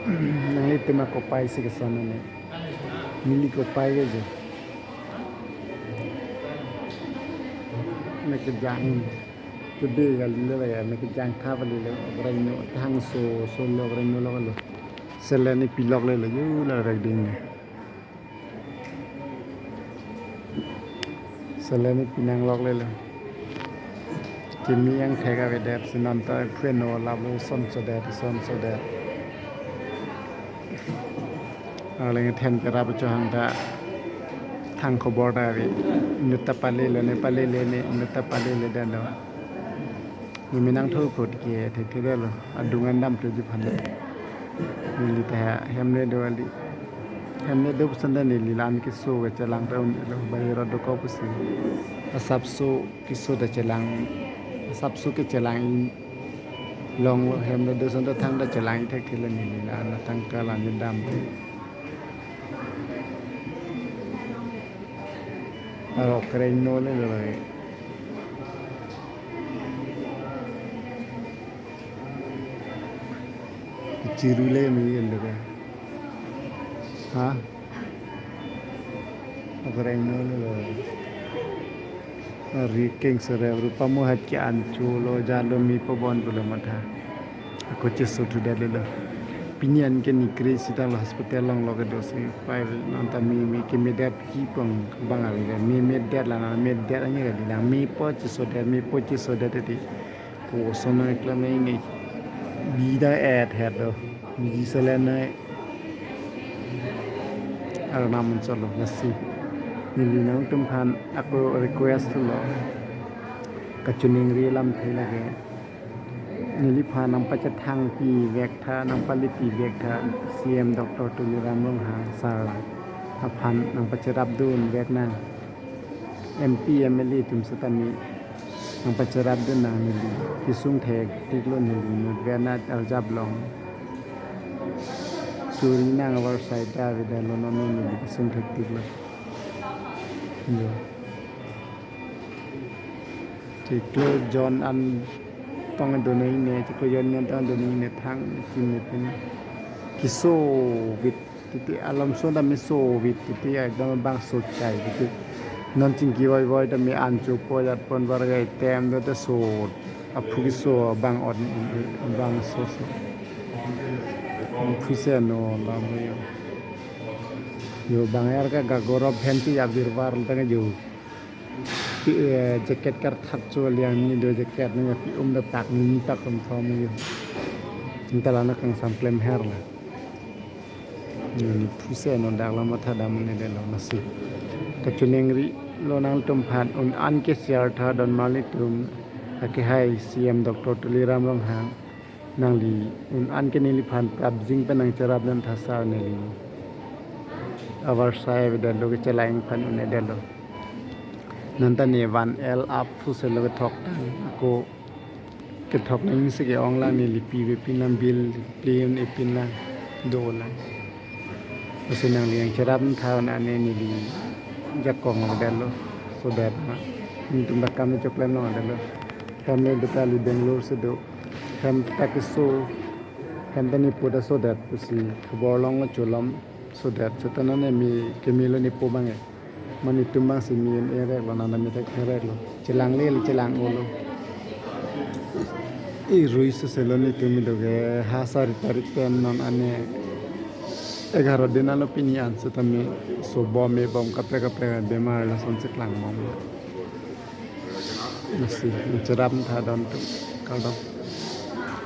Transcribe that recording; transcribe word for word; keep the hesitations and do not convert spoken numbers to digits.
Nanglitum akopai si keson ne. Neli kopai ke jo. Ne kejang. Kebe kali le ya, ne kejang tha kali le, obrang no, thang so, so lo, obrang no lo lo. Selen ni pilok le le, yo la rek ding ne. Selen ni pinanglok le lo. Kimi angthek avedet, si non ta phueno labo son sodet, son sodet. Arleng then kerap chohang ta thang khobor ta ave. Inut ta pale lo ne, pale le ne, inut ta pale le dan lo. Neli menang tho phut ke thekthe lo. Adung an damthu ji phan. Neli ta hem le do kali. Hem le do puson ta neli la-an keso kechelang ta un-e lo, bahir adokok pusi. Asapso keso ta chelang. Asapso kechelang in long lo, hem le do puson ta thang ta chelang thekthe lo neli la-an tangka la-an dam. Arok kereng no le lo. Chiru le mi el de. Ha? Arok kereng no le lo. Ari keng sere rupa mo hat ke ancho lo jalo mi po bon pulo matha. Ako cheso thu dali lo. Pini an ke ni kre sitang lo hospital along lo kedo si pai non ta mi mi kemedet kepon bang ave ke. Memedet la na medet anya ke di lang mepo chesodet, mepo chesodet di. Koson na klam ne bida et het do. Biji selen ne. Arnam cholo lasi. Neli nangtum phan ako request lo. Kachiningri alamthe lake. Neliphan nangpachethang pivek tha, nangpali pivek tha, C M Doctor Tuliram Ronghang sir aphan nangpacherap dunvek nang. M P, M L A atum setame nangpacherapdun nang neli. Kesung thektik lo neli, inut vena arjap long. Suri nang avarsai ta avedet lo, non neli kesung thektik lo. Yo. Chiklo jon an tong do noi ne, chiklo jon an tong do noi ne thang chin ne pin. Kesovit titi alam so ta me sovit titi ekdom bangso chai titi. Non chingki voi voi ta me ancho po jat pon bar gai tem do ta so aphu keso bang on bangso so. Aphu se no la mo yo. Yo bang er ka gagorop hen ti abir var tang yo. Pi, eh, jacket kar thak cho liang ni do jacket ni pi um da tak ni tak um thom ni. Inta la na kangsam klem her la. Ni phu se no dak la matha dam ne de lo lasi. Kachiningri lo nangtum phan un an ke share tha don mali tum. Ake hai C M Doctor Tuliram Ronghang. Nangli un an ke neliphan prapjin pen nangcherapdun tha sir neli. Avarsai avedet lo, kechelang phan un-edet lo. Non ta ne van el aphu se lo kethok tang ako kethok nang se ke-ong lang neli pive pin lang bill play un-e pin lang do lang. Lasi nangli nangcherap tha un an ne neli jakong avedet lo. So that ma. Netum ta kam choklem long avedet lo. Kam ne do kali Bangalore si do. Hem ta keso, hem ta nepo ta sodet pusi khobor long lo cholom sodet. Seta non ne mi kemelo nepo bang e. Mane netum bang si mi en erek lo, nana mi thek erek lo. Chelang le chelang olo. I rui so selo netum mi doge ha sari tarik pen non an ne egaro din alo pini an setame so bom e bom kaprek kaprek bemar lason si klang bom. Lasi, cherap tha don tu, kardom.